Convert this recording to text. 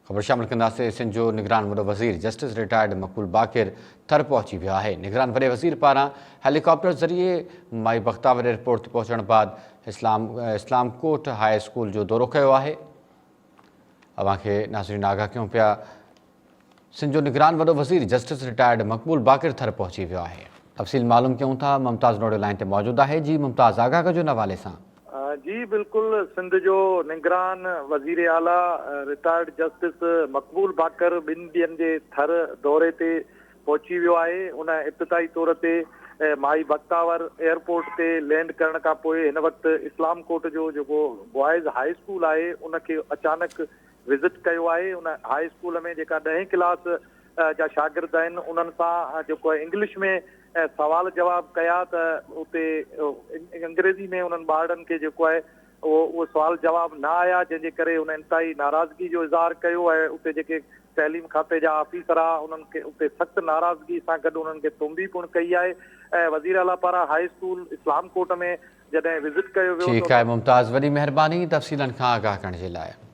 خبر شامل ڪنداسين سنڌ جو نگران وڏو وزير جسٽس رٽائرڊ مقبول باقر ٿر پهچي ويو آهي نگران وڏي وزير پاران هيليڪاپٽر ذريعي مائي بختاور ايئرپورٽ تي پهچڻ بعد اسلام اسلام ڪوٽ هاء اسڪول جو دورو ڪيو آهي اوهان کي ناظرين آگاهه ڪيون پيا سنڌ جو نگران وڏو وزير جسٽس رٽائرڊ مقبول باقر ٿر پهچي ويو آهي. تفصيل معلوم ڪيون ٿا ممتاز نوڙيو لائين تي موجود آهي جي ممتاز آگاهه ڪجو ان حوالي سان. جي بلڪل سنڌ جو نگران وزير اعليٰ رٽائرڊ جسٽس مقبول باقر ٻن ڏينهن جي ٿر دوري تي پهچي ويو آهي ان ابتدائي طور تي مائي بختاور ايئرپورٽ تي لينڊ ڪرڻ کان پوء هن وقت اسلام ڪوٽ جو جيڪو بوائز هاء اسڪول آهي ان کي اچانڪ وزٽ ڪيو آهي ان هاء اسڪول ۾ جيڪا ڏهين ڪلاس جا شاگرد آهن انهن سان جيڪو آهي انگلش ۾ سوال جواب ڪيا ته اتي انگريزي ۾ انهن ٻارڙن کي جيڪو آهي اهو اهو سوال جواب نه آيا جنهن جي ڪري ان انتهائي ناراضگي جو اظهار ڪيو ۽ اتي جيڪي تعليم کاتي جا آفيسر آ انهن کي اتي سخت ناراضگي سان گڏ انهن کي تنبيهه پڻ ڪئي آهي ۽ وزير اعليٰ پاران هاء اسڪول اسلام ڪوٽ ۾ جڏهن وزٽ ڪيو ويو ٺيڪ ته آهي ممتاز وڏي مهرباني تفصيلن کان آگاهه ڪرڻ جي لاء.